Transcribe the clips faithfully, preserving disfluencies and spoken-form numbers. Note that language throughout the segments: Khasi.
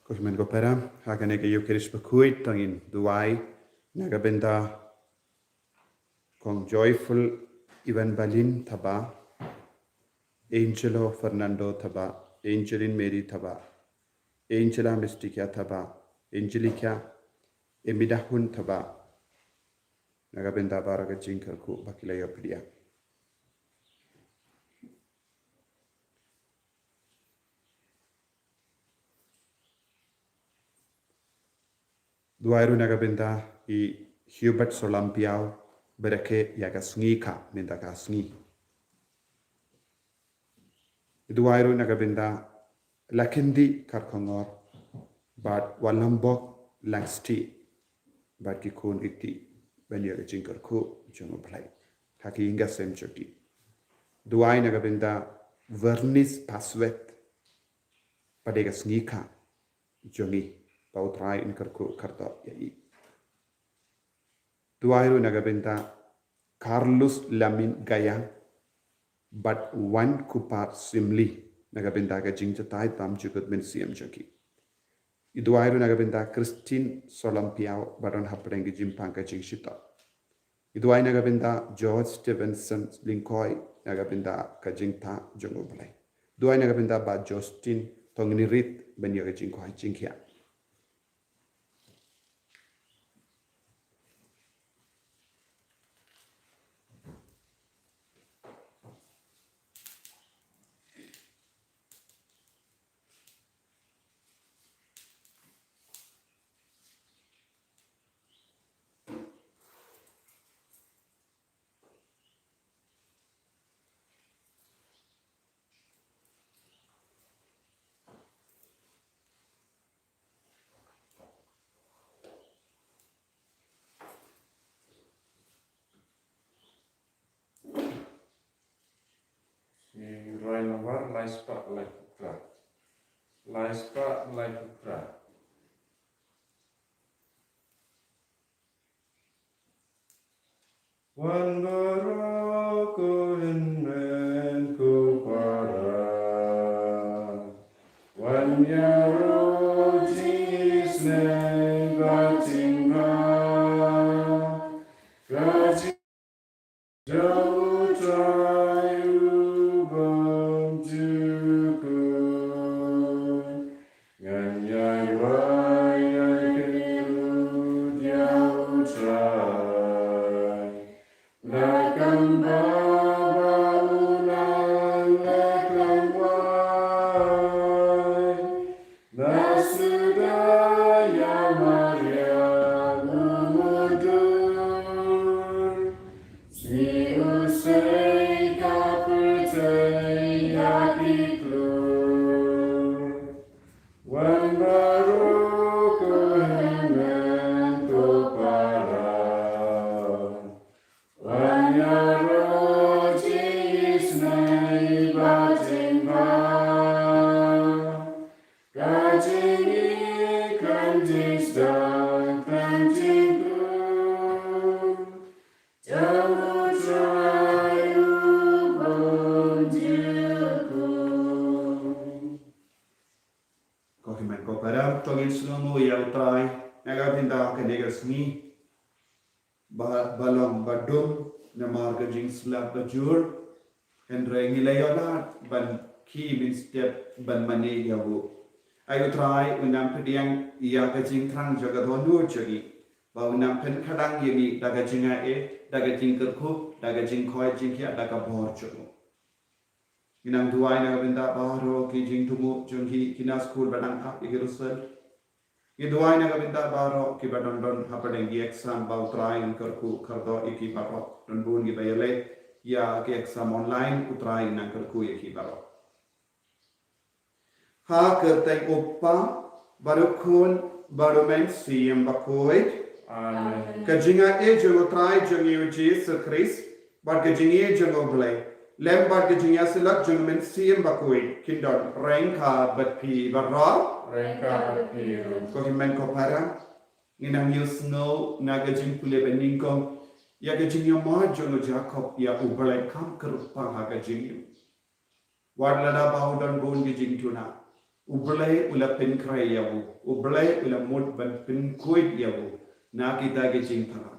Ko hynmen ko para, ha kane ka Eucharist bakhuid to ngin duwai na ka bynta Kong Joyful Ivan Balin Thabah, Angelo Fernando Thabah, Angeline Mary Thabah, Angela Mysticia Thabah, Angelica Emidahun Thabah, na ka bynta baroh ka jingkyrkhu ba ki la ïoh pdiang. Duwai ruh na ka bynta i Hubert Solampiaw, ba rakhe ïa ka sngi ka mynta ka sngi. Duwai ruh na ka bynta Lakindi Karkongor bad Walambok Langsti bad ki khun ki kti ban ïoh ka jingkyrkhu jong U Blei ha ki ïing ki sem jong ki. Duwai na ka bynta Vernice Paswet, ba dei ka sngi ka jong i, ba U Trai un kyrkhu kyrdoh ïa i. Duwai ruh na ka bynta Carlos Lamin Gayang bad Wan Kupar Simli na ka bynta ka jingjatai tam jukut mynsiem jong ki. I duwai ruh na ka bynta Christine Solampiaw ba don hapdeng ki jingpang ka jingshitom. I duwai na ka bynta George Stevenson Lyngkhoi na ka bynta ka jingtah jong U Blei. Duwai na ka bynta Bah Justin Tongnirit ban ïoh ka jingkhwai jingkhiah. Shi Rai Nambar lai spah lai phew phra. Lai spah lai phew phra. Wan baroh ko hynmen ko para, wan ïaroh jingisynei bad jingbha, ka jingdon U Trai U Bymjukut. Ngan ïai wai ïai kyrkhu ïa U Trai, na ka bynta ba u nang leh khlem wai, na suda ïa Maria u Mudui, sngi u sei ka pyrthei ïa ki klur. Wan baroh ko hynmen ko para, wan ïaroh jingisynei bad jingbha, ka jingïeit khlem jingsdang khlem jingkut jong U Trai U Bymjukut. Ko hynmen ko para, to ngin sngewnguh ïa U Trai na ka bynta kane ka sngi ba, ba long ba dum namar ka jingslap ba jur. Hynrei ngi la ïoh lad ban khie mynstep ban mane ïa u. Ai U Trai, un nang pdiang ïa ka jingthrang jong ka dohnud jong ngi, ba un nang pynkhadang ïa ngi da ka jingaiei, da ka jingkyrkhu, da ka jingkhwai jingkhiah, da ka bor jong u. Ngi nang duwai na ka bynta baroh ki jingthmu jong ki, ki nongskul ba nang ap ïa ki result. Ngi duwai na ka bynta baroh kiba don don hapdeng ki exam, ba U Trai un kyrkhu kyrdoh ïa ki baroh. Don bun kiba ïaleh ïa ki exam online, U Trai un nang kyrkhu ïa ki baroh. Ha ka kyrteng U Kpa bad U Khun bad U Mynsiem Bakhuid. Amen. Ka jingaiei jong U Trai jong ngi U Jisu Khrist bad ka jingïeit jong U Blei, lem bad ka jingïasyllok jong U Mynsiem Bakhuid kin don ryngkat bad phi baroh. Ryngkat bad phi ruh. Ko hynmen ko para, ngi nang ïohsngew na ka jingpule ba nyngkong ïa ka jingïamad jong u Jakob ïa U Blei kam kyrpang ha ka jingim. Wat lada ba u don bun ki jingtuna, U Blei u la pynkhreh ïa u, U Blei u la mut ban pynkhuid ïa u na kita ki jingthrang.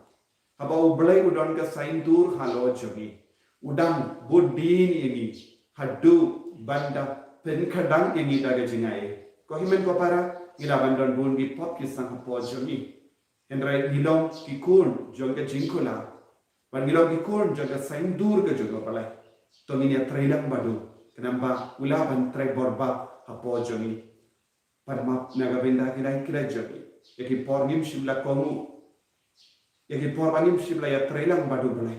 Haba U Blei u don ka saiñdur halor jong ngi, u dang bud dien ïa ngi haduh ban da pynkhadang ïa ngi da ka jingaiei. Ko hynmen ko para, ngi lah ban don bun ki pop ki sang hapoh jong ngi. Hynrei ngi long ki khun jong ka jingkular, bad ngi long ki khun jong ka saiñdur ka jong U Blei. To ngin ïatreilang bad u, khnang ba u lah ban trei bor bha hapoh jong ngi. Pan map na ka bynta ki dei ki dei jong ngi, ïa ki por ngim shym la kohnguh, ïa ki por ba ngim shym la ïatreilang bad U Blei.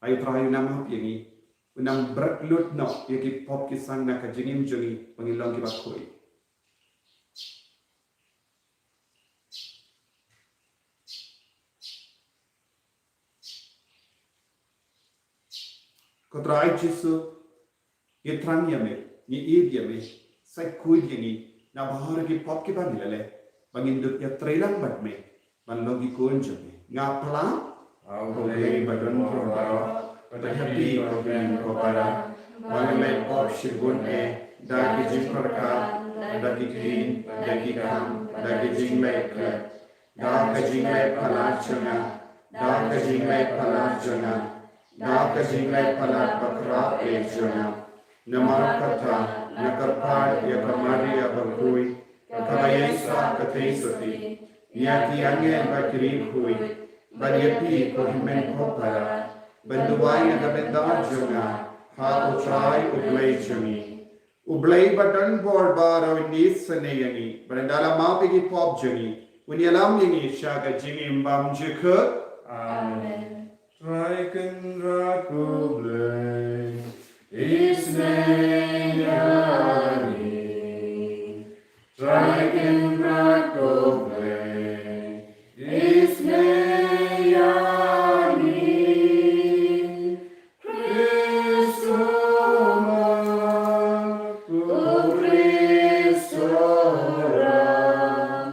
Ai U Trai u nang map ïa ngi, u nang bret lut noh ïa ki pop ki sang na ka jingim jong ngi ba ngin long kiba khuid. Ko Trai Jisu, ngi thrang ïa me, ngi ïeit ïa me, sa khuid ïa ngi na bynta ki pop kiba ngi la leh, ba ngin dup ïatreilang bad me, ban long ki khun jong me. Nga phla, ha U Blei ba don bor baroh, bad ha phi ko hynmen ko para, ba nga leh pop shibun eh, da ki jingpyrkhat, da ki ktien, da ki kam, da ki jingleh khlem, da ka jingleh palat jong nga, da ka jingleh palat jong nga, da ka jingleh palat bakhraw eh jong nga. Namar kata, nga kyrpad ïa ka Maria bakhuid, kaba ïaisah ka theisotti, ïa ki angel bad ki riewkhuid, bad ïa phi ko hynmen ko para, ban duwai na ka bynta jong nga ha U Trai U Blei jong ngi. U Blei ba don bor baroh un isynei ïa ngi, bad un da la map ïa ki pop jong ngi, un ïalam ïa ngi sha ka jingim bymjukut. Amen. Trai Kynrad U Blei, isynei ïa ngi. Trai Kynrad U Blei, isynei ïa ngi. Khrist u mat, u Khrist u ram,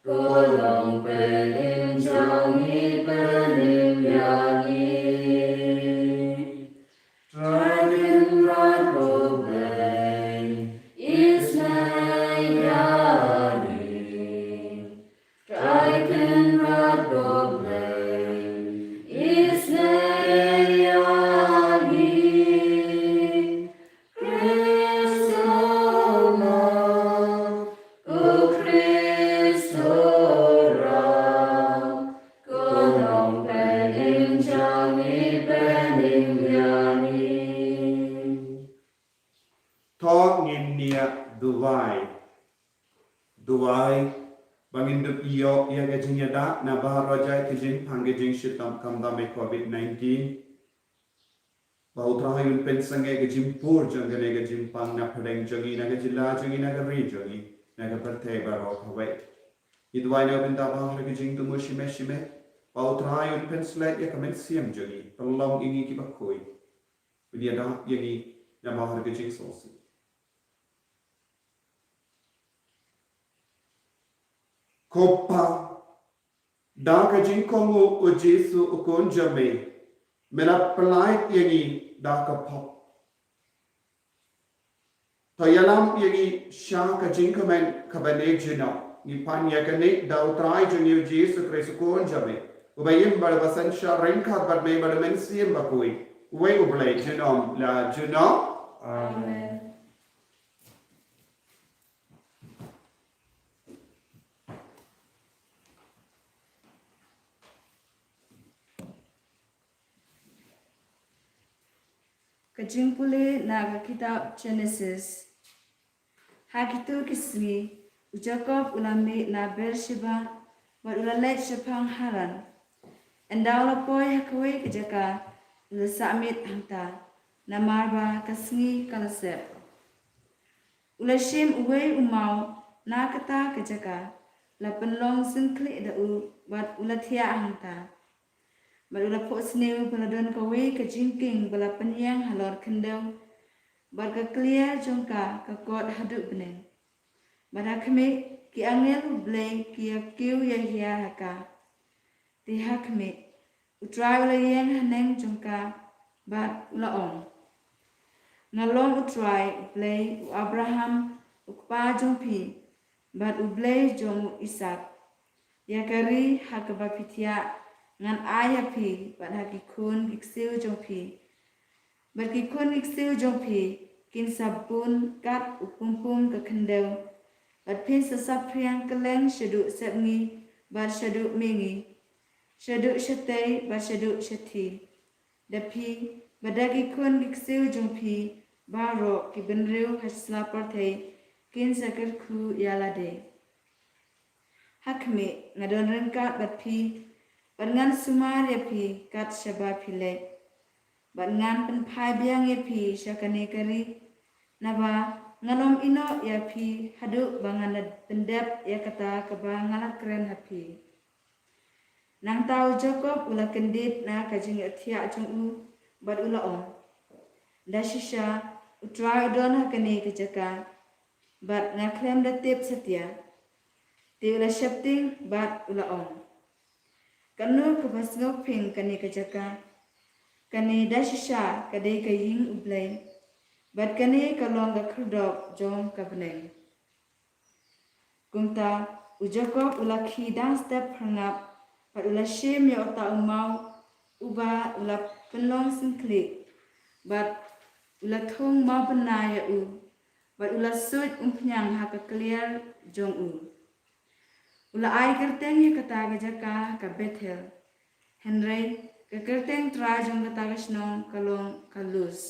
ko long pynïeng jong ngi, pynïeng ïa ngi. Trai Kynrad U Blei, isynei ïa ngi. Trai Kynrad U Blei, isynei ïa ngi. Khrist u mat, u Khrist u ram, ko long pynïeng jong ngi, pynïeng ïa ngi. To ngin ïa duwai. Duwai ba ngin dup ïoh ïa ka jingïada na baroh jait ki jingpang ki jingshitom khamtam ïa Covid nineteen. Ba U Trai un pynsangeh ka jingpur jong kane ka jingpang na pdeng jong ngi, na ka jylla jong ngi, na ka ri jong ngi, na ka pyrthei baroh kawei. Ngi duwai na ka bynta baroh ki jingthmu shimet shimet, ba U Trai un pynshlur ïa ka mynsiem jong ngi, pynlong ïa ngi kiba khuid. Pynïada ïa ngi na baroh ki jingsngewsih. Ko Pa, da ka jingkohnguh u Jisu u Khun jong me, me la pyllait ïa ngi da ka pop. To ïalam ïa ngi sha ka jingkmen kaba ne junom. Ngi pan ïa kane da U Trai jong ngi u Jisu Khrist u Khun jong me, uba im bad uba synshar ryngkat bad me bad u Mynsiem Bakhuid, uwei U Blei junom la junom. Amen. Ka jingpule na ka kitab Genesis. Ha kito ki sngi, u Jakob u la mih na Beersheba, bad u la leit shaphang Haran. Ynda u la poi ha kawei ka jaka, u la sah miet hangta, namar ba ka sngi ka la sep. U la shim uwei u maw na kata ka jaka, la pynlong sngewkhlieh da u, bad u la thiah hangta. Bad u la phohsniew ba la don kawei ka jingkieng ba la pynïeng halor khyndew, bad ka kliar jong ka ka kot haduh bneng. Bad ha khmih, ki angel U Blei ki ïa kiew ïa hiar ha ka. Te ha khmih, U Trai u la ïeng haneng jong ka, bad u la ong, Nga long U Trai, U Blei u Abraham, u kpa jong phi, bad u Blei jong u Isaak. Ïa ka ri ha kaba phi thiah ngan ai ha phi, bad ha ki khun ki ksiew jong phi. Bad ki khun ki ksiew jong phi kin sa bun kat u pumpum ka khyndew. Bad phin sa saphriang kylleng shaduh sepngi, bad shaduh mihngi, shaduh shatei, bad shaduh shathie. Da phi, bad da ki khun ki ksiew jong phi baroh, ki bynriew ha sla pyrthei kin sa kyrkhu ïa lade. Ha khmih, nga don ryngkat bad phi, bad ngan sumar ïa phi kat shaba phi leit. Bad ngan pynphai biang ïa phi sha kane ka ri, naba ngan ym ïehnoh ïa phi haduh ba ngan da pyndep ïa kata kaba nga la kren ha phi. Nangta u Jakob u la kyndit na ka jingïathiah jong u, bad u la ong: Da shisha U Trai u don ha kane ka jaka, bad nga khlem da tip satia. Te u la sheptieng bad u la ong: Kano kaba sngewphieng kane ka jaka? Kane da shisha ka dei ka ïing U Blei, bad kane ka long ka khyrdop jong ka bneng. Kumta u Jakob u la khie dang step pyrngap, bad u la shim ïa uta u maw uba u la pynlong syngkhlieh, bad u la thung mawbynna ïa u, bad u la suid umphniang ha ka kliar jong u. U la ai kyrteng ïa kata ka jaka ka Bethel, hynrei ka kyrteng trai jong kata ka shnong ka long ka Lus.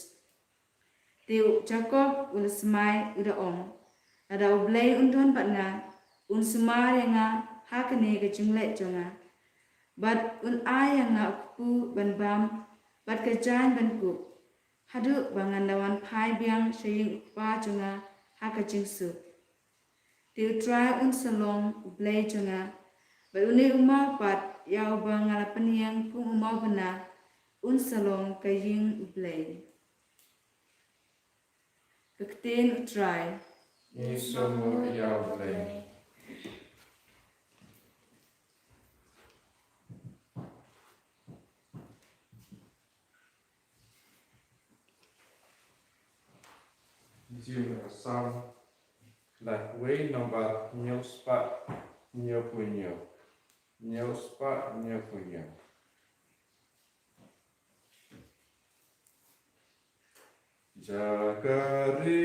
Te u Jakob u la smai, u da ong: Lada U Blei un don bad nga, un sumar ïa nga ha kane ka jingleit jong nga, bad un ai ïa nga u kpu ban bam, bad ka jaiñ ban kup, haduh ba ngan da wan phai biang sha ïing u kpa jong nga ha ka jingsuk. Te U Trai un sa long U Blei jong nga, bad une u maw pat ïa uba nga la pynïeng kum u mawbynna, un sa long ka ïing U Blei. Ka ktien U Trai. Ngi sngewbha ïa U Blei. Jingïasam laiwei, nombar hynñiew spah hynñiewphew hynñiew. Hynñiew spah hynñiewphew hynñiew. Jaka ri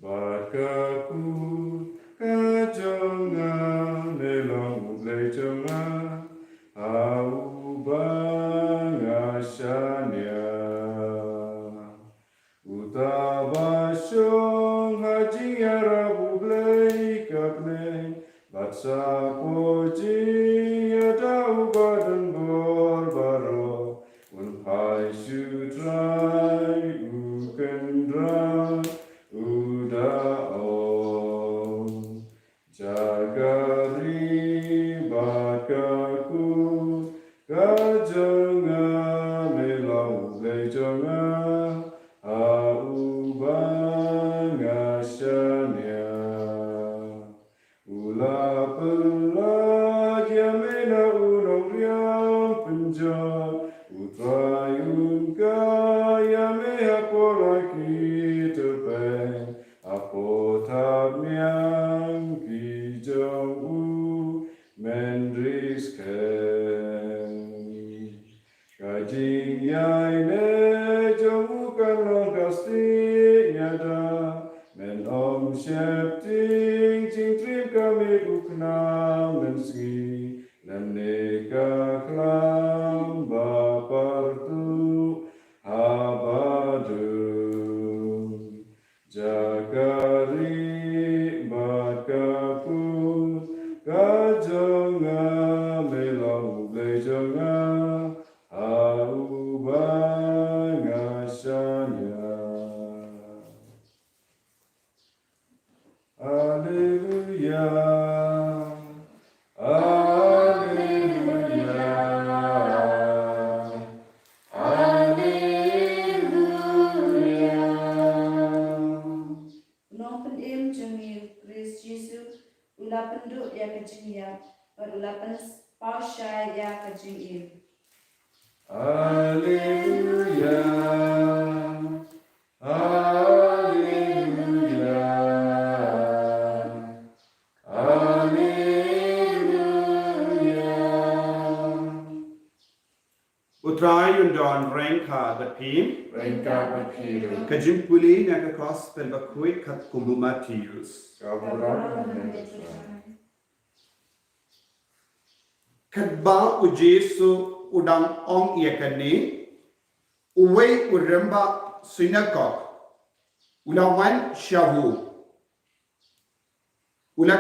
bad ka kut ka jong nga, me long U Blei jong nga, ha uba nga shaniah. Uta ba shong ha jingïarap U Blei ka bneng, bad shapoh jingïada uba don bor baroh, un phai sha U Trai u kynrad, u da ong. Jaka ri bad ka kut ka jong nga, me long U Blei jong nga, ha uba nga shaniah. U la pynlait ïa me na u nongriam pynjot, U Trai un kai ïa me hapoh la ki tyrpeng, hapoh thapniang ki jong u mynriewskhem. Ka jingïaineh jong u kan long ka stieh ïada, men ym sheptieng jingtriem ka miet u khnang mynsngi, lane ka khlam ba partuh haba dum. Jaka ri bad ka kut ka jong nga, me long U Blei jong nga, ha uba nga shaniah. Alleluia. Alleluia. Alleluia. U Nongpynim jong ngi u Khrist Jisu u la pynduh ïa ka jingïap, bad u la pynpaw shai ïa ka jingim. Alleluia. Alleluia. Don ryngkat bad phi. Ryngkat bad phi ruh. Ka jingpule na ka Gospel bakhuid katkum u Mathaios. Ka burom ïa U Trai. Katba U Jisu u dang ong ïa kane, uwei u rangbah synagog u la wan sha u. U la,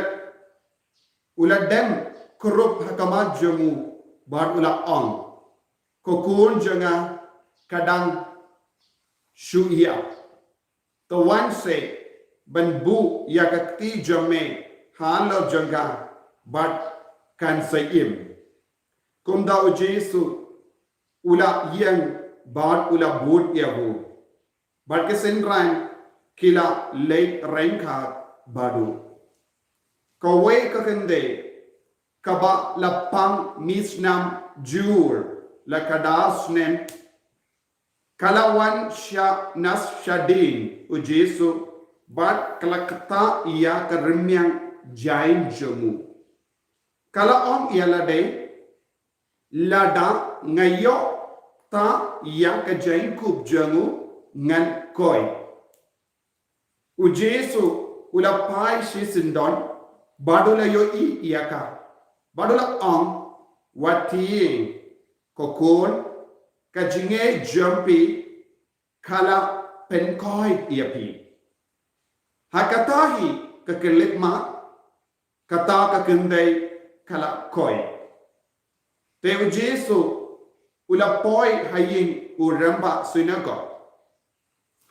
u la dem kurup ha khmat jong u bad u la ong, "Ko khun jong nga, ka dang shu ïap. To wan seh ban buh ïa ka kti jong me halor jong nga bad kan sa im." Kumta U Jisu u la ïeng bad u la bud ïa u. Bad ki synran ki la leit ryngkat bad u. Kawei ka kynthei kaba la pang misnam jur la khatduh snem, ka la wan sha nas shadien U Jisu bad ka la ktah ïa ka rmiang jaiñ jong u. Ka la ong ïa lade, "Lada nga ïoh ktah ïa ka jaiñkup jong u, ngan koit." U Jisu u la phai shisyndon bad u la ïohi ïa ka bad u la ong, "Wat tieng, ko khun, ka jingngeit jong phi ka la pynkoit ïa phi." Ha kata hi ka khyllipmat, kata ka kynthei ka la koit. Te U Jisu u la poi ha ïing u rangbah synagog.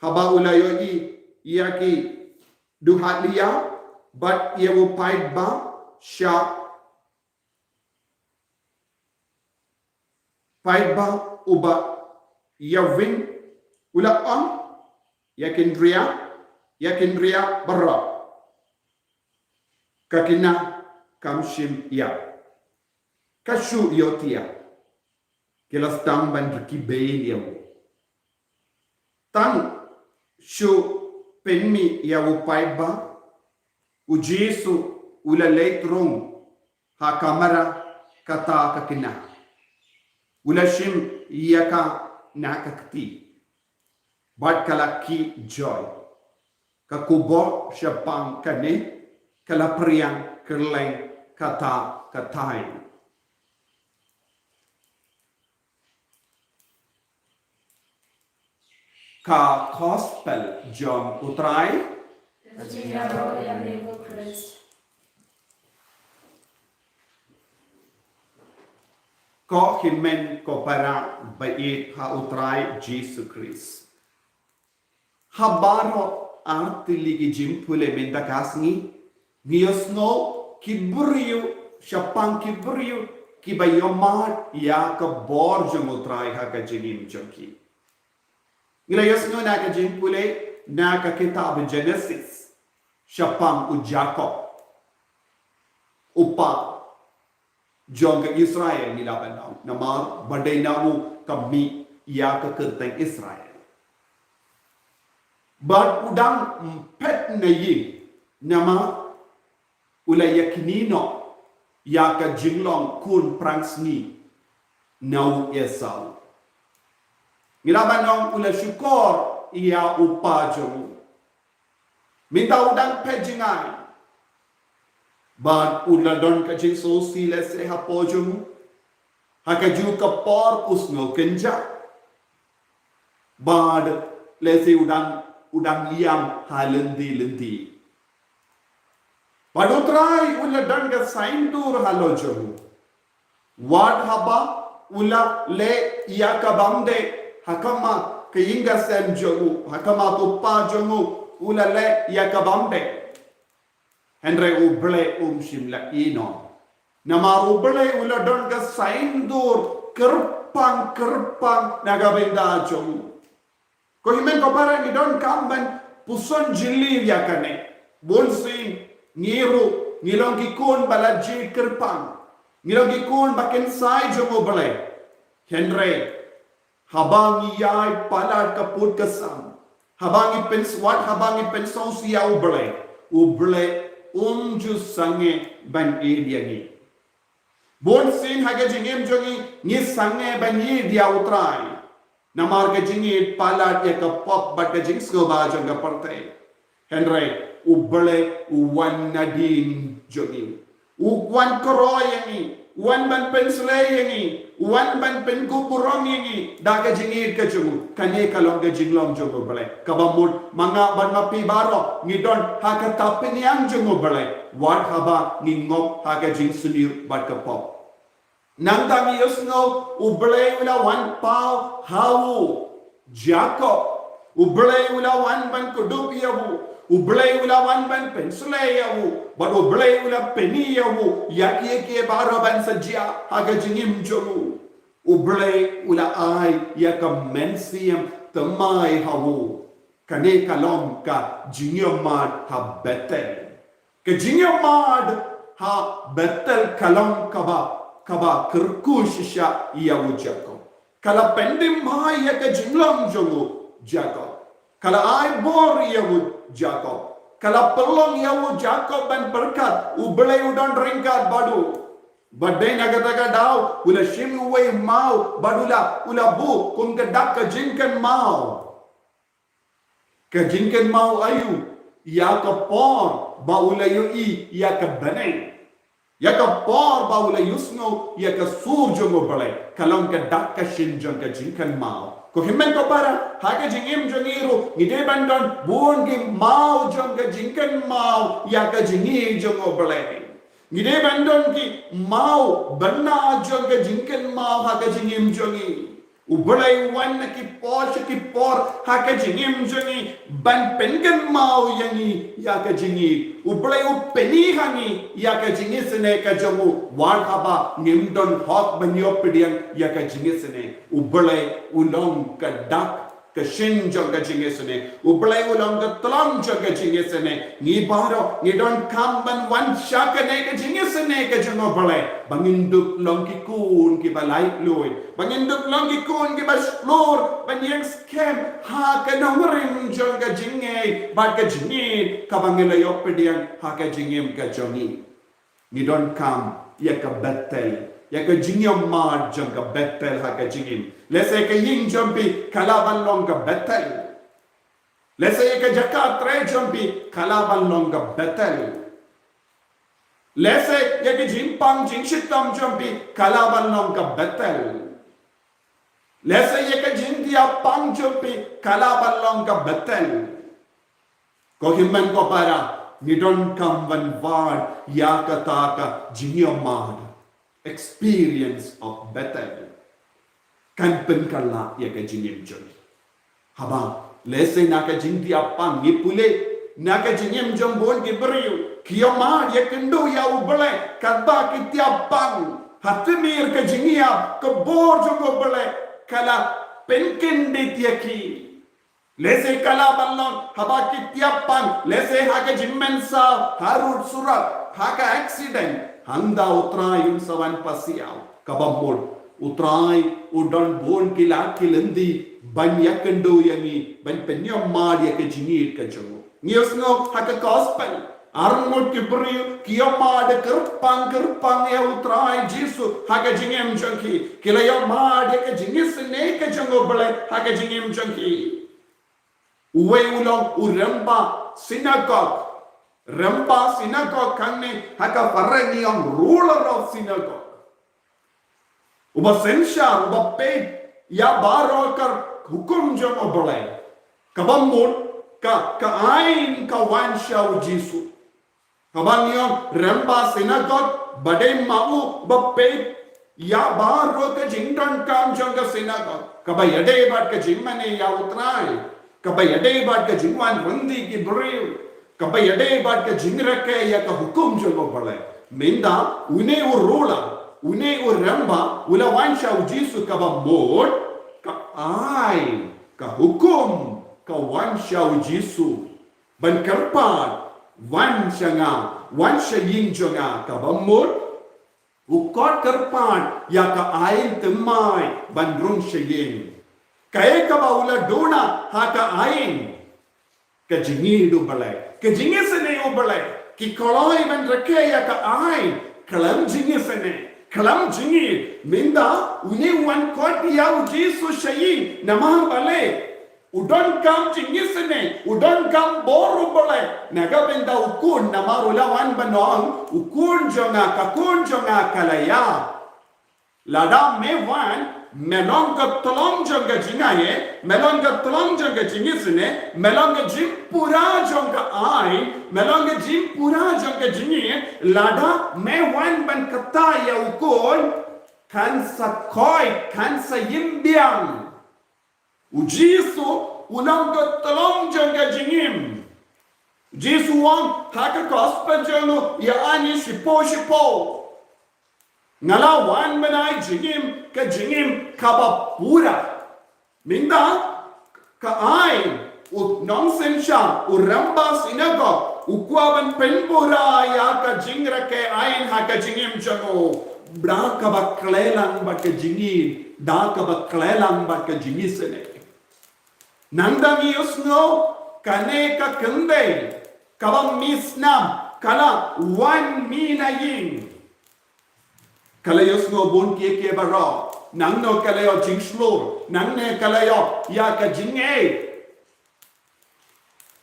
Haba u la ïohi ïa ki duhalia bad ïa u paidbah sha paidbah uba ïaweng, u la ong ïa ki hynriah, ïa ki hynriah baroh, "Ka khynnah kam shym ïap. Ka shu ïohthiah." Ki la sdang ban rkhie beiñ ïa u. Tang shu pynmih ïa u paidbah, U Jisu u la leit rung ha kamra kata ka khynnah. U la shim ïa ka na ka kti bad ka la khih joi. Ka khubor shaphang kane ka la phriang kylleng kata ka thaiñ. Ka Gospel jong U Trai. Ka jingïaroh ïa me ko Khrist. Ko hynmen ko para baieit ha U Trai Jisu Khrist. Ha baroh ar tylli ki jingpule mynta ka sngi, ngi ïohsngew ki briew, shaphang ki briew kiba ïohmad ïa ka bor jong U Trai ha ka jingim jong ki. Ngi la ïohsngew na ka jingpule na ka kitab Genesis shaphang u Jakob, u kpa jong ka Israel, ngi la ban ong, namar ba dei na u ka mih ïa ka kyrteng Israel. Bad u dang phet na ïing namar u la ïakynnoh ïa ka jinglong khun phrangsngi na u Esau. Ngi la ban ong u la shukor ïa u kpa jong u. Mynta u dang phet jngai. Bad u la don ka jingsngewsih lehse hapoh jong u. Ha kajuh ka por u sngew kynjah. Bad lehse u dang, u dang ïam ha lynti lynti. Bad U Trai u la don ka saiñdur halor jong u. Wat haba u la leh ïa ka bymdei ha khmat ka ïing ka sem jong u, ha khmat u kpa jong u, u la leh ïa ka bymdei. Hynrei U Blei um shym la ïehnoh. Namar U Blei u la don ka saiñdur kyrpang kyrpang na ka bynta jong u. Ko hynmen ko para, ngi donkam ban puson jylliew ïa kane. Bunsien ngi ruh ngi long ki khun ba la jia kyrpang. Ngi long ki khun ba kynsai jong U Blei. Hynrei haba ngi ïai palat ka put ka sam, haba ngi pynswat, haba ngi pynsngewsih ïa U Blei, U Blei um ju sangeh ban ïeit ïa ngi. Bunsien ha ka jingim jong ngi ngi sangeh ban ïeit ïa U Trai. Namar ka jingïeit palat ïa ka pop bad ka jingsngewbha jong ka pyrthei. Hynrei U Blei u wan nadien jong ngi. U wan kyrkhu ïa ngi, u wan ban pynsleh ïa ngi, u wan ban pynkup burom ïa ngi da ka jingïeit ka jong u. Kane ka long ka jinglong jong U Blei. Kaba mut ma nga bad ma phi baroh ngi don ha ka tapynïang jong U Blei wat haba ngi ngop ha ka jingsniew bad ka pop. Nangta ngi ïohsngew U Blei u la wan paw ha u Jakob. U Blei u la wan ban kdup ïa u. U Blei u la wan ban pynsleh ïa u. Bad U Blei u la pyni ïa u ïa kiei kiei baroh ban sa jia ha ka jingim jong u. U Blei u la ai ïa ka mynsiem thymmai ha u. Kane ka long ka jingïamad ha Bethel. Ka jingïamad ha Bethel ka long kaba, kaba kyrkhu shisha ïa u Jakob. Ka la pynthymmai ïa ka jinglong jong u Jakob. Ka la ai bor ïa u Jakob. Ka la pynlong ïa u Jakob ban pyrkhat U Blei u don ryngkat bad u. Bad dei na kata ka daw u la shim uwei u maw bad u la, u la buh kum ka dak ka jingkynmaw. Ka jingkynmaw aïu? Ïa ka por ba u la ïohi ïa ka bneng. Ïa ka por ba u la ïohsngew ïa ka sur jong U Blei. Ka long ka dak ka shin jong ka jingkynmaw. Ko hynmen ko para, ha ka jingim jong ngi ruh ngi dei ban don bun ki maw jong ka jingkynmaw ïa ka jingïeit jong U Blei. Ngi dei ban don ki maw bynna jong ka jingkynmaw ha ka jingim jong ngi. U Blei u wan na ki por sha ki por ha ka jingim jong ngi ban pynkynmaw ïa ngi ïa ka jingïeit. U Blei u pyni ha ngi ïa ka jingisynei ka jong u wat haba ngim don hok ban ïoh pdiang ïa ka jingisynei. U Blei u long ka dak ka shin jong ka jingisynei. U Blei u long ka tlong jong ka jingisynei. Ngi baroh ngi donkam ban wan sha kane ka jingisynei ka jong U Blei ba ngin dup long ki khun kiba laitluid, ba ngin dup long ki khun kiba shlur ban ïeng skhem ha ka nongrim jong ka jingngeit bad ka jingïeit kaba ngi la ïoh pdiang ha ka jingim ka jong ngi. Ngi donkam ïa ka Bethel, ïa ka jingïamad jong ka Bethel ha ka jingim. Lehse ka ïing jong phi ka lah ban long ka Bethel. Lehse ïa ka jaka trei jong phi ka lah ban long ka Bethel. Lehse ïa ka jingpang jingshitom jong phi ka lah ban long ka Bethel. Lehse ïa ka jingthiah pang jong phi ka lah ban long ka Bethel. Ko hynmen ko para, ngi donkam ban wad ïa kata ka jingïamad, experience of Bethel. Kan pynkylla ïa ka jingim jong ngi. Haba lehse na ka jingthiah pang ngi pule na ka jingim jong bun ki briew ki ïamad ïakynduh ïa U Blei, katba ki thiah pang ha tmier ka jingïap, ka bor jong U Blei ka la pynkyndit ïa ki. Lehse ka lah ban long haba ki thiah pang, lehse ha ka jingmynsaw harud surat, ha ka accident, hangta U Trai un sa wan pasiaw. Kaba mut U Trai u don bun ki lad ki lynti ban ïakynduh ïa ngi, ban pynïamad ïa ka jingïeit ka jong u. Ngi ïohsngew ha ka gospel, arngut ki briew ki ïamad kyrpang kyrpang ïa U Trai Jisu ha ka jingim jong ki. Ki la ïamad ïa ka jingisynei ka jong U Blei ha ka jingim jong ki. Uwei u long u rymba synagog. Rymba synagog hangne ha ka phareng ngi ong ruler of synagogue. Uba synshar, uba peit ïa baroh ka hukum jong U Blei. Kaba mut ka, ka aiñ ka wan sha u Jisu. Kaba ngi ong rymba synagog, ba dei ma u ba peit ïa baroh ka jingdonkam jong ka synagog. Kaba ïadei bad ka jingmane ïa U Trai. Kaba ïadei bad ka jingwan ryndi ki briew. Kaba ïadei bad ka jingrkhie ïa ka hukum jong U Blei. Mynta une u ruler, une u rymba u la wan sha u Jisu, kaba mut ka aiñ, ka hukum ka wan sha u Jisu. Ban kyrpad, wan sha nga, wan sha ïing jong nga, kaba mut u kot kyrpad ïa ka aiñ thymmai ban rung sha ïing. Kaei kaba u la duna ha ka aiñ? Ka jingïeit U Blei, ka jingisynei U Blei. Ki kloi ban rkhie ïa ka aiñ khlem jingisynei. Khlem jingïeit, mynta une u wan khot ïa u Jisu sha ïing, namar balei? U donkam jingisynei, u donkam bor u Blei. Na ka bynta u khun, namar u la wan ban ong, u khun jong nga, ka khun jong nga ka la ïap. Lada me wan, me long ka tyllong jong ka jingaiei, me long ka tyllong jong ka jingisynei, me long ka jingpura jong ka aiñ, me long ka jingpura jong ka jingïeit, lada me wan ban kata ïa u khun, kan sa khoi, kan sa im biang. U Jisu u long ka tyllong jong ka jingim. U Jisu u ong ha ka gospel jong u, ïa ani shiphew shiphew. Nga la wan ban ai jingim, ka jingim kaba pura. Mynta, ka aiñ, u nongsynshar, u rangbah synagog, u kwah ban pynpura ïa ka jingrakhe aiñ ha ka jingim jong u. Da kaba khleh lang bad ka jingïeit, da kaba khleh lang bad ka jingisynei. Nangta ngi ïohsngew kane ka kynthei kaba misnam ka la wan mih na ïing. Ka la ïohsngew bun kiei kiei baroh. Nangno ka la ïoh jingshlur, nangne ka la ïoh ïa ka jingïeit.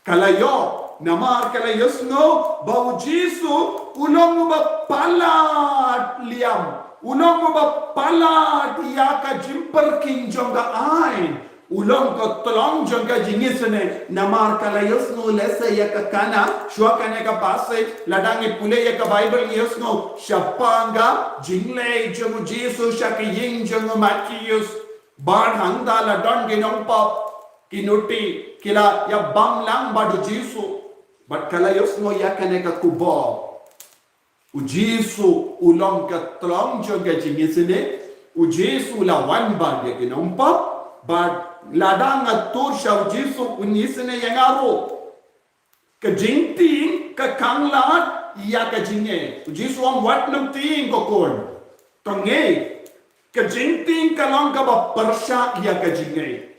Ka la ïoh, namar ka la ïohsngew ba u Jisu u long uba palat liam, u long uba palat ïa ka jingpyrkhing jong ka aiñ, u long ka tyllong jong ka jingisynei. Namar ka la ïohsngew lehse ïa ka Kana, shuwa kane ka passage, lada ngi pule ïa ka Baibl ngi ïohsngew shaphang ka jingleit jong u Jisu sha ka ïing jong u Mathaios. Bad hangta la don ki nongpop, ki nuti, ki la ïabam lang bad u Jisu. Bad ka la ïohsngew ïa kane ka khubor. U Jisu u long ka tyllong jong ka jingisynei, u Jisu u la wan bad ïa ki nongpop, bad lada nga tur sha u Jisu un isynei ïa nga ruh. Ka jingtieng ka khang lad ïa ka jingïeit. U Jisu u ong wat nym tieng ko khun. To ngeit. Ka jingtieng ka long kaba pyrshah ïa ka jingïeit.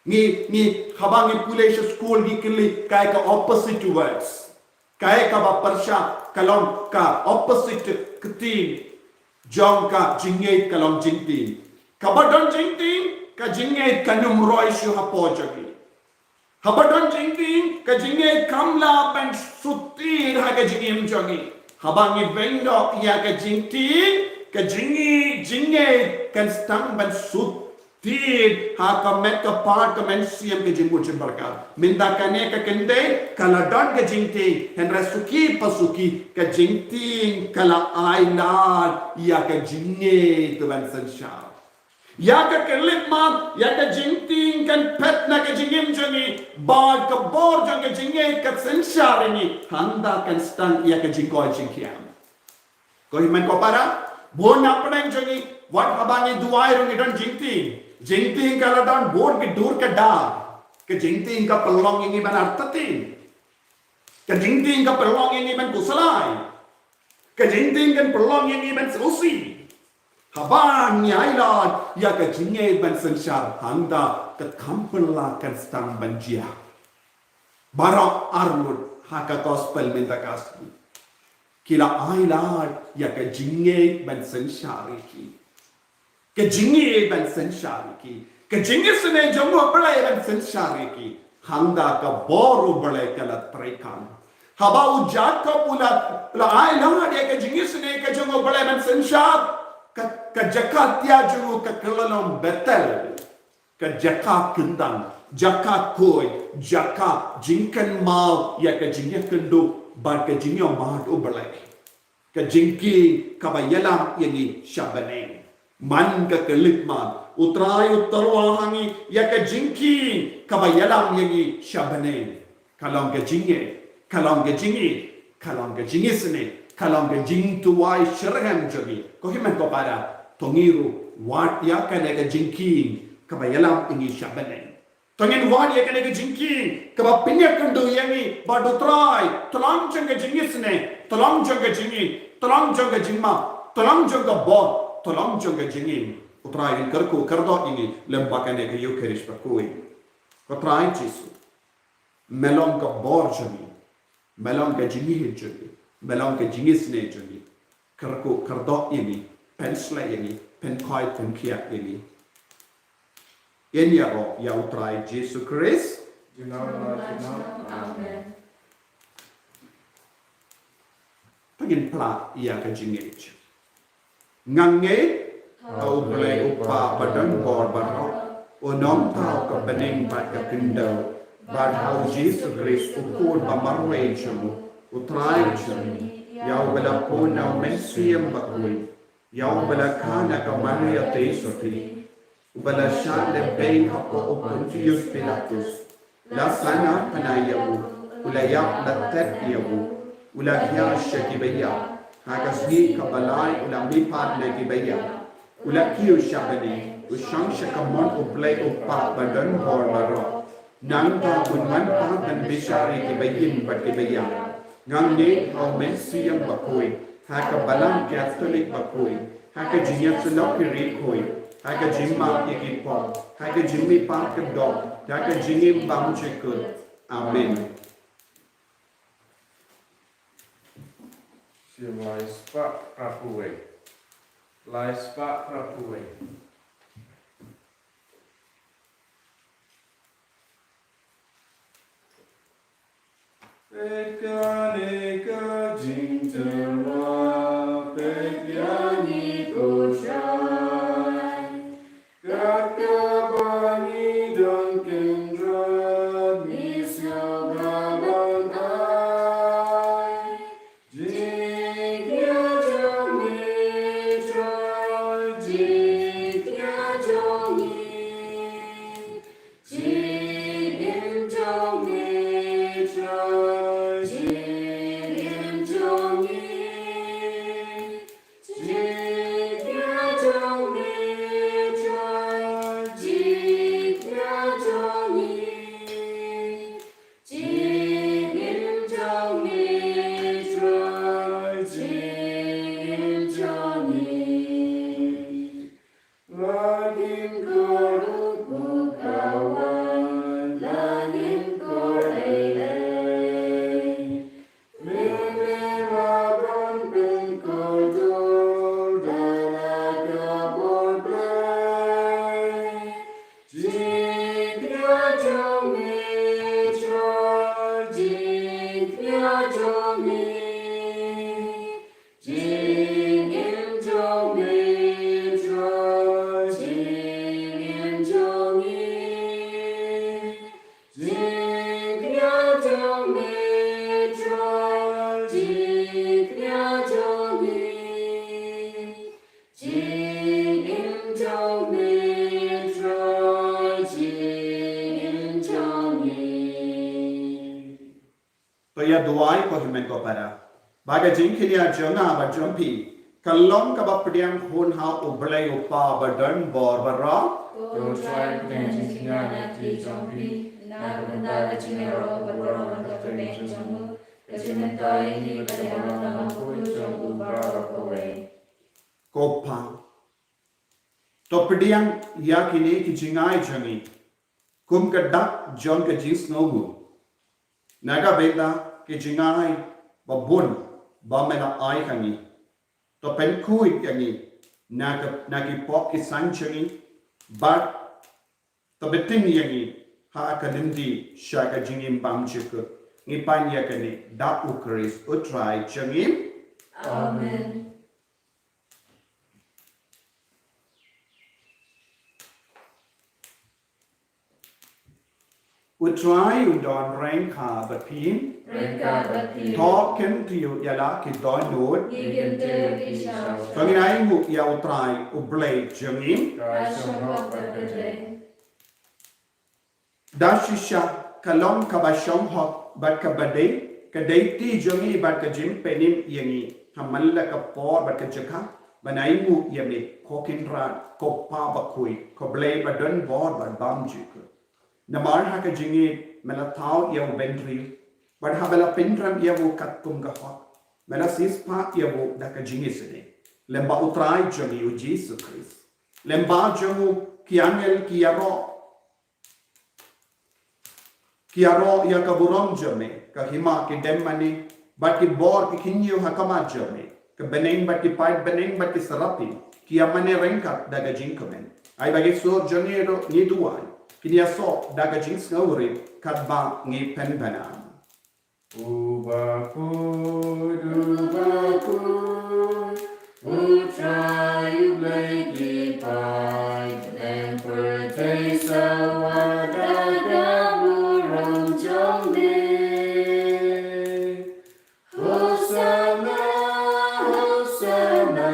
Ngi, ngi, haba ngi pule sha skul ngi kylli kaei ka opposite to words. Kaei kaba pyrshah ka long ka opposite ka tieng jong ka jingïeit ka long jingtieng. Haba don jingtieng ka jingïeit kan ym roi shuh hapoh jong ngi. Haba don jingtieng ka jingïeit kam lah ban sut tied ha ka jingim jong ngi. Haba ngi beiñ noh ïa ka jingtieng, ka jingïeit, jingïeit kan sdang ban sut tied ha ka met ka phad ka mynsiem ka jingmut jingpyrkhat. Mynta kane ka kynthei ka la don ka jingtieng, hynrei suki pa suki ka jingtieng ka la ai lad ïa ka jingïeit ban synshar. Ïa ka khyllipmat, ïa ka jingtieng kan phet na ka jingim jong ngi, bad ka bor jong ka jingïeit ka synshar ïa ngi, hangta kan sdang ïa ka jingkoit jingkhiah. Ko hynmen ko para, bun na pdeng jong ngi, wat haba ngi duwai ruh ngi don jingtieng. Jingtieng ka la don bun ki dur ki dar. Ka jingtieng ka pynlong ïa ngi ban artatien. Ka jingtieng ka pynlong ïa ngi ban khuslai. Ka jingtieng kan pynlong ïa ngi ban sngewsih. Haba ngi ai lad ïa ka jingïeit ban synshar, hangta ka kam pynlong kan sdang ban jia. Baroh arngut ha ka gospel mynta ka sngi ki la ai lad ïa ka jingïeit ban synshar ïa ki. Ka jingïeit ban synshar ïa ki. Ka jingisynei jong u Blei ban synshar ïa ki. Hangta ka bor u Blei ka la treikam. Haba u Jakob u la, la ai lad ïa ka jingisynei ka jong u Blei ban synshar, ka, ka jaka thiah jong u ka kylla long Bethel. Ka jaka kyndang, jaka khuid, jaka jingkynmaw ïa ka jingïakynduh bad ka jingïohmad u Blei. Ka jingkieng kaba ïalam ïa ngi sha bneng. Man ka khyllipmat, u Trai u tyrwa ha ngi ïa ka jingkieng kaba ïalam ïa ngi sha bneng. Ka long ka jingïeit, ka long ka jingïeit, ka long ka jingisynei, ka long ka jingduwai shitrhem jong ngi. Ko hynmen ko para, to ngi ruh wad ïa kane ka jingkieng kaba ïalam ïa ngi sha bneng. To ngin wad ïa kane ka jingkieng kaba pynïakynduh ïa ngi bad u Trai, tyllong jong ka jingisynei, tyllong jong ka jingïeit, tyllong jong ka jingmap, tyllong jong ka bor, tyllong jong ka jingim. U Trai un kyrkhu kyrdoh ïa ngi lem bad kane ka Ïukharist bakhuid. Ko Trai Jisu, me long ka bor jong ngi, me long ka jingïeit jong ngi, me long ka jingisynei jong ngi. Kyrkhu kyrdoh ïa ngi pynshlei ïa ngi, pynkhuid pynkhiah ïa ngi. Ïa ngi ïaroh ïa U Trai Jisu Khrist. Junom la junom. Amen. To ngin phla ïa ka jingngeit. Nga ngeit ha U Blei U Kpa badonbor baroh, u nongthaw ka bneng bad ka khyndew, bad ha U Jisu Khrist u Khun ba marwei jong u, U Trai jong ngi, ïa uba la pun na U Mynsiem Bakhuid, ïa uba la kha na ka Maria Theisotti, uba la shah lehbeiñ hapoh u Pontius Pilatus, la sahnarphna ïa u, u la ïap la tet ïa u, u la hiar sha kiba ïap, ha ka sngi kaba lai u la mihpat na kiba ïap, u la kiew sha bneng, u shong sha kamon U Blei U Kpa badonbor baroh. Nangta un wan pat ban bishar ïa kiba im bad kiba ïap. Nga ngeit ha U Mynsiem Bakhuid, ha ka Balang Katholik bakhuid, ha ka jingïasyllok ki riewkhuid, ha ka jingmap ïa ki pop, ha ka jingmihpat ka doh, ha ka jingim bymjukut. Amen. Shim lai spah phra phew wei. Lai spah phra phew wei. Peit kane ka jingtyrwa, peit ïa ngi ko Trai. Kat kaba ngi don kynrad, ngi sngewbha ban ai. Jingkñia jong ngi Trai, jingkñia jong ngi. Jingim jong ngi Trai, jingim jong ngi. Jingkñia jong ngi Trai, jingkñia jong ngi. Jingim jong ngi Trai, jingim jong ngi. La ngin kyrkhu ka wan, la ngin kyrkhu ei ei. Mynne la ban pynkyrkhu da la ka bor Blei. Jingkñia jong ngi Trai, jingkñia jong ngi. Jingim jong ngi Trai, jingim jong ngi. Jingkñia jong ngi Trai, jingkñia jong ngi. Jingim jong ngi Trai, jingim jong ngi. To ïa duwai ko hynmen ko para. Ba ka jingkñia jong nga bad jong phi ka long kaba pdiang hun ha U Blei U Kpa badonbor baroh. Ko Trai, pdiang jingkñia na kti jong phi na ka bynta ka jingïaroh baroh na ka kyrteng jong u, ka jingmyntoi ïa ngi ka long ha ka bynta jong u baroh kawei. Ko Pa, to pdiang ïa kine ki jingai jong ngi kum ka dak jong ka jingsngewnguh. Na ka bynta ki jingai ba bun ba me la ai ha ngi, to pynkhuid ïa ngi na ka, na ki pop ki san jong ngi, bad to bteng ïa ngi ha ka lynti sha ka jingim bymjukut. Ngi pan ïa kane da U Khrist U Trai jong ngi. Amen. U Trai un don ryngkat bad phi. Ryngkat bad phi. To kyntiew ïa la ki dohnud. Ngi kyntiew ïa ki sha. To ngin ainguh ïa U Trai U Blei jong ngi. Ka shong hok bad ka dei. Da shisha ka long kaba shong hok bad kaba dei, ka dei kti jong ngi bad ka jingpynim ïa ngi ha man la ka por bad ka jaka ban ainguh ïa me, ko Kynrad, ko Pa bakhuid, ko Blei badonbor bad bymjukut. Namar ha ka jingngeit me la thaw ïa u bynriew, bad haba la pynrem ïa u katkum ka hok, me la siewspah ïa u da ka jingisynei. Lem bad U Trai jong ngi U Jisu Khrist, lem bad jong u ki angel ki ïaroh, ki ïaroh ïa ka burom jong me, ka hima ki dem mane, bad ki bor ki khynñiuh ha khmat jong me, ka bneng bad ki paid bneng bad ki seraphi, ki ïa mane ryngkat da ka jingkmen. Ai ba ki sur jong ngi ruh ngi duwai, kin ïasoh da ka jingsngewrit katba ngi pynbna. U Bakhuid, u Bakhuid, u Trai U Blei ki paid, pyrthei sawa da ka burom jong me. Hosanna, Hosanna,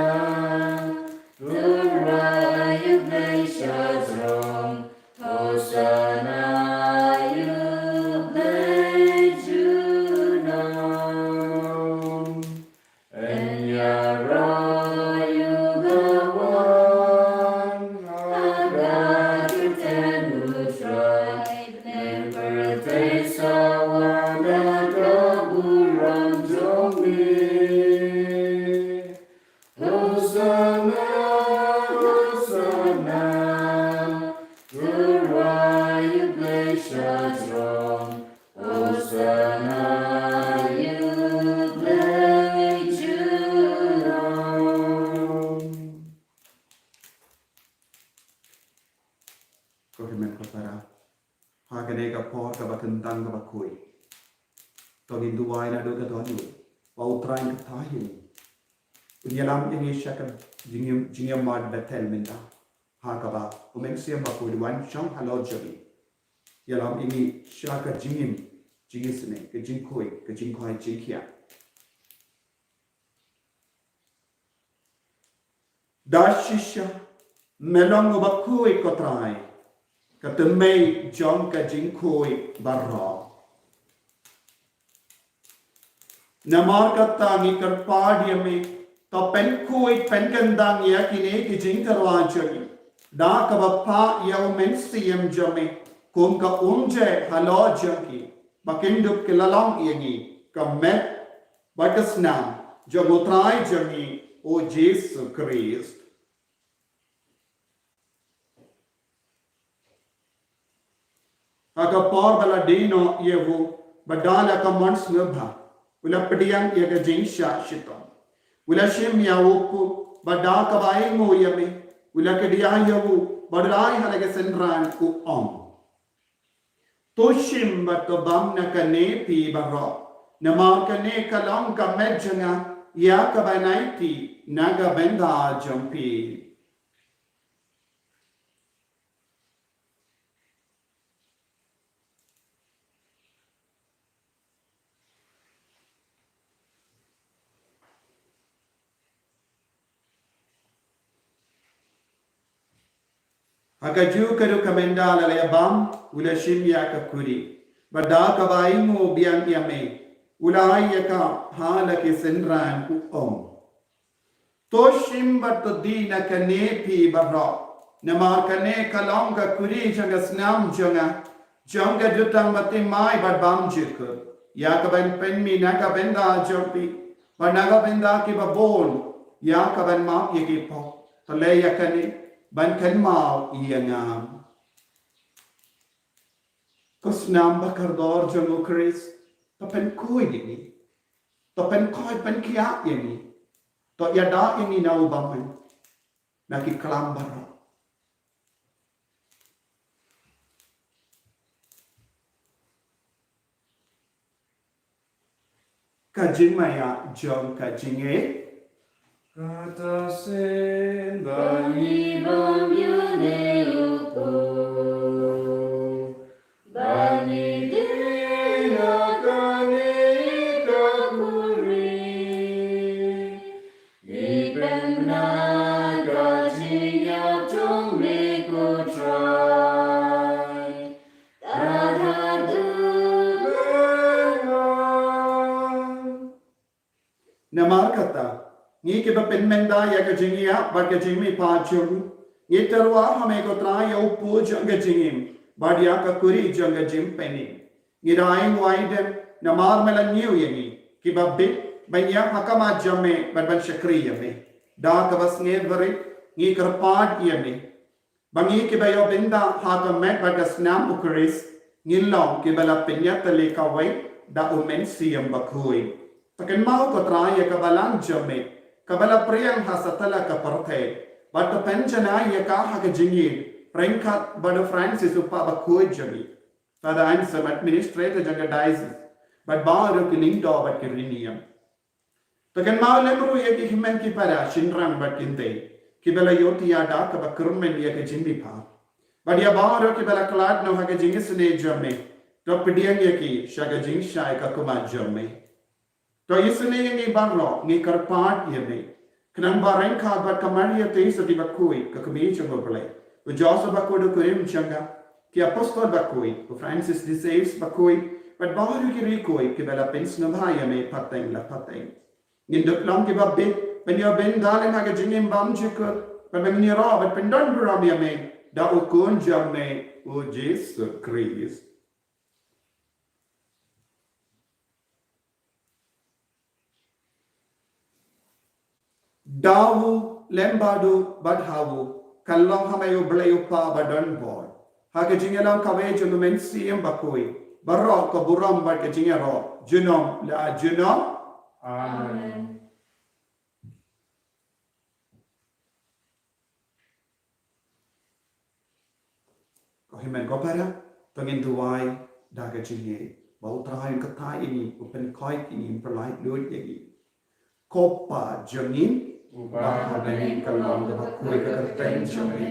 to Trai U Blei sha jrong. Hosanna, U Blei junom. Yn ïaroh ïa u ba wan ha ka kyrteng U Trai, ne pyrthei sawa da ka burom jong me. Hosanna, Hosanna, to Trai U Blei sha jrong. Hosanna, U Blei junom. Ko hynmen ko para. Ha kane ka por kaba kyntang kaba khuid, to ngin duwai naduh ka dohnud ba U Trai un kyrpad ïa ngi, un ïalam ïa ngi sha ka jingim, jingim mar Bethel mynta, ha kaba U Mynsiem Bakhuid un wan shong halor jong ngi. Ïalam ïa ngi sha ka jingim jingisynei, ka jingkhuid, ka jingkhwai jingkhiah. Da shisha me long uba khuid ko Trai, ka tymmen jong ka jingkhuid baroh. Namar kata ngi kyrpad ïa me, to pynkhuid pynkyndang ïa kine ki jingtyrwa jong ngi da kaba phah ïa U Mynsiem jong me kum ka umjai halor jong ki, ba kin dup ki la long ïa ngi ka met bad ka snam jong U Trai jong ngi U Jisu Khrist. Ha ka por ba la die noh ïa u, bad da la ka mon sngewbha, u la pdiang ïa ka jingshah shitom, u la shim ïa u kup, bad da kaba ainguh ïa me, u la kdiah ïa u, bad u la ai ha la ki synran, u ong: To shim bad to bam na kane phi baroh, namar kane ka long ka met jong nga, ïa kaba yn aiti na ka bynta jong phi. Ha kajuh ka ruh ka mynta la la ïa bam, u la shim ïa ka kuri, bad da kaba ainguh biang ïa me, u la ai ïa ka ha la ki synran, u ong: To shim bad to die na kane phi baroh, namar kane ka long ka kuri jong ka snam jong nga, jong ka jutang bathymmai bad bymjukut, ïa kaban pynmih na ka bynta jong phi bad na ka bynta kiba bun, ïa kaban map ïa ki pop. To leh ïa kane ban kynmaw ïa nga. Ko snam ba kordor jong U Khrist, to pynkhuid ïa ngi, to pynkhuid pynkhiah ïa ngi, to ïada ïa ngi na u bymman na ki klam baroh. Ka jingmaïa jong ka jingngeit. Kata shisien ba ngi bam ïa une u pud, ba ngi die na kane ka kuri, ngi pynbna ka jingïap jong me ko Trai. Namar kata, ngi kiba pynmynta ïa ka jingïap bad ka jingmihpat jong u, ngi tyrwa ha me ko Trai ïa u pud jong ka jingim bad ïa ka kuri jong ka jingpynim. Ngi da ai nguh ai dem namar me la ñiew ïa ngi kiba bit ban ïaid ha khmat jong me bad ban shakri ïa me. Da kaba sngewbha ngi kyrpad ïa me ba ngi kiba ïoh bynta ha ka met bad ka snam U Khrist, ngin long kiba la pynïatylli kawei da U Mynsiem Bakhuid. To kynmaw ko Trai ïa ka balang jong me kaba la pdiang ha satlak ka pyrthei, Bad to pynjanai ïa ka ha ka jingïeit ryngkat bad u Francis u Papa bakhuid jong ngi, Father Anselm, administrator jong ka diocese, bad baroh ki lyngdoh bad ki riewniam. To kynmaw lem ruh ïa ki hynmen ki para shynrang bad kynthei kiba la ïohthiah da kaba kyrmen ïa ka jingbiphah. Bad ïa baroh kiba la khlad noh ha ka jingisynei jong me, to pdiang ïa ki sha ka jingshai ka khmat jong me. To isynei ïa ngi baroh, ngi kyrpad ïa me. Khnang ba ryngkat bad ka Maria Theisotti bakhuid, ka kmie jong U Blei, u Joseph bakhuid u kurim jong ka, ki apostol bakhuid, u Francis de Sales bakhuid, bad baroh ki riewkhuid kiba la pynsngewbha ïa me pateng la pateng, ngin dup long kiba bit ban ïoh bynta lem ha ka jingim bymjukut, bad ban ïaroh bad pyndonburom ïa me da u Khun jong me, u Jisu Khrist. Da u lem bad u bad ha u, ka long ha me U Blei U Kpa badonbor, ha ka jingïalang kawei jong U Mynsiem Bakhuid, baroh ka burom bad ka jingïaroh junom la junom. Amen. Ko hynmen ko para, to ngin duwai da ka jingïeit ba U Trai un kyrteng ïa ngi, u pynkhuid ïa ngi, un pyllait lut ïa ngi. Ko Pa jong ngi uba ha bneng, ka long kaba khuid ka kyrteng jong me,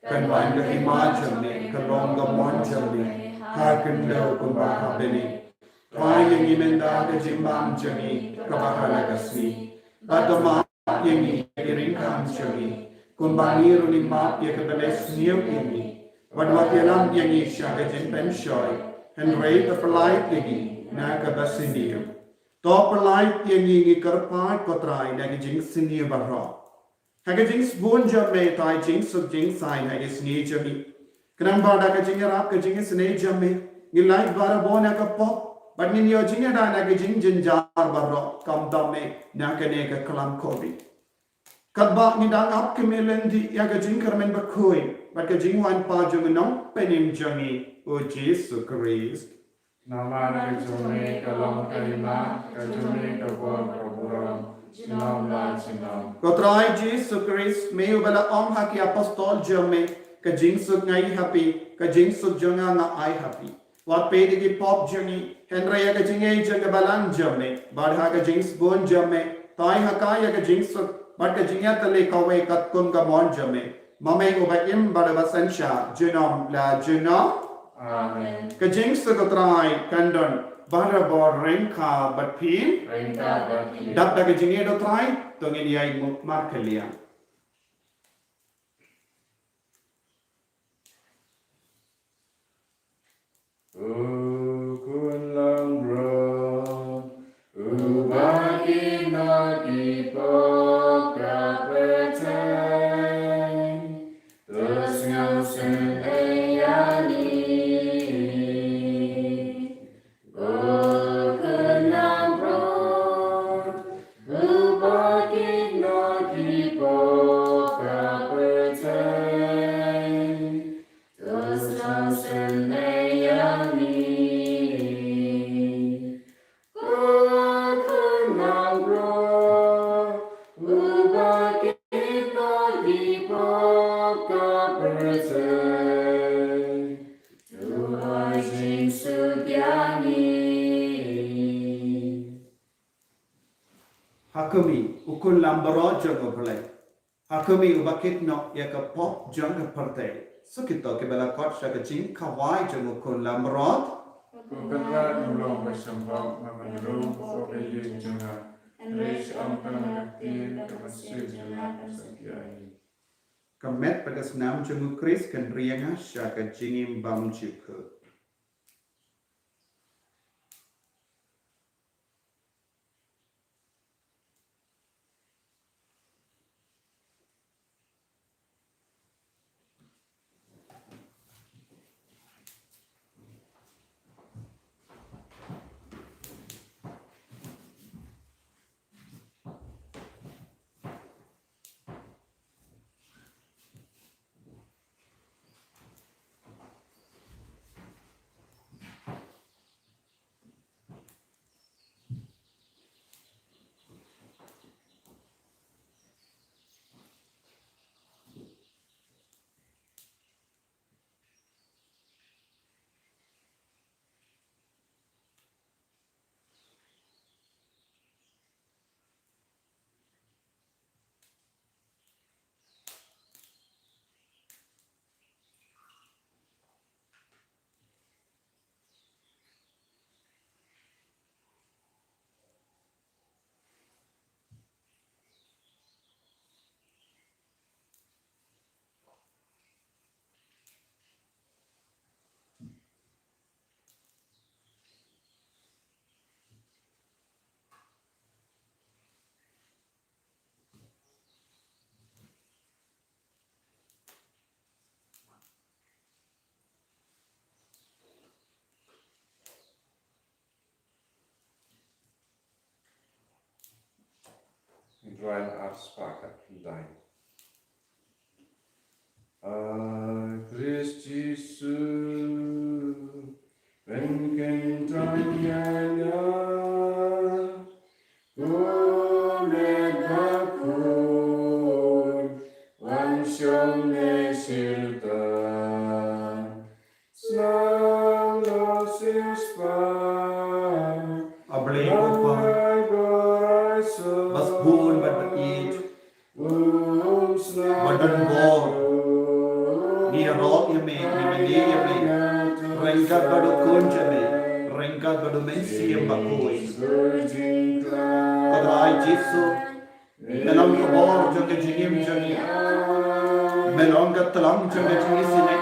kan wan ka hima jong me, ka long ka mon jong me ha khyndew kumba ha bneng. Pynïaid ïa ngi mynta ka jingbam jong ngi kaba ha la ka sngi, bad to map ïa ngi ïa ki riewkham jong ngi, kumba ngi ruh ngi map ïa kiba la sniew ïa ngi. Wat wat ïalam ïa ngi sha ka jingpynshoi, hynrei to pyllait ïa ngi na kaba sniew. To pyllait ïa ngi, ngi kyrpad ko Trai, na ki jingsniew baroh. Ha ka jingsbun jong me, to ai jingsuk jingsaiñ ha ki sngi jong ngi, khnang ba da ka jingïarap ka jingisynei jong me, ngin lait barabor na ka pop bad ngin ïoh jingïada na ki jingjynjar baroh, khamtam me na kane ka khlam Covid. Katba ngi dang ap kmie lynti ïa ka jingkyrmen bakhuid bad ka jingwan pat jong u Nongpynim jong ngi, u Jisu Khrist. Namar ka jong me ka long ka hima, ka jong me ka bor ka burom, junom la junom. Ko Trai Jisu Khrist, me uba la ong ha ki apostol jong me, ka jingsuk nga ai ha phi, ka jingsuk jong nga nga ai ha phi. Wat peit ïa ki pop jong ngi, hynrei ïa ka jingïeit jong ka balang jong me, bad ha ka jingsbun jong me, to ai ha ka ïa ka jingsuk bad ka jingïatylli kawei katkum ka mon jong me, ma me uba im bad uba synshar junom la junom. Amen. Ka jingsuk U Trai kan don barabor ryngkat bad phi. Ryngkat bad phi. Dap da ka jingïeit U Trai, to ngin ïai mukmar kylliang. U Khun langbrot uba kit noh ki pop ka pyrthei, to sngewsynei ïa ngi. O Khun langbrot uba kit noh ki pop ka pyrthei, to sngewsynei ïa ngi. O Khun langbrot uba kit noh ki pop ka pyrthei, to ai jingsuk ïa ngi. Ha khmih, U Khun langbrot jong U Blei. Ha khmih, uba kit noh ïa ka pop jong ka pyrthei. Suk ïa kito kiba la khot sha ka jingkhawai jong U Khun langbrot. Ko Kynrad, ym long ba shem bok, namar ïa u ruh u pop ïing jong nga. Hynrei shu ong tang ïa ka ktien, ka mynsiem jong nga kan sa khih. Ka met bad ka snam jong U Khrist kan ri ïa nga sha ka jingim bymjukut. Joel ar spah khatkhyndai. A Khrist Jisu, pynkyntang ïa nga, ko met bakhuid, wan shong ne shirta. A Blei ko Pa, ba sbun bad ba ïeit, ba don bor, ngi ïaroh ïa me, ngi mane ïa me, ryngkat bad u Khun jong me, ryngkat bad u Mynsiem Bakhuid. Ko Trai Jisu, me long ka bor jong ka jingim jong ngi. Me long ka tlang jong ka jingisynei.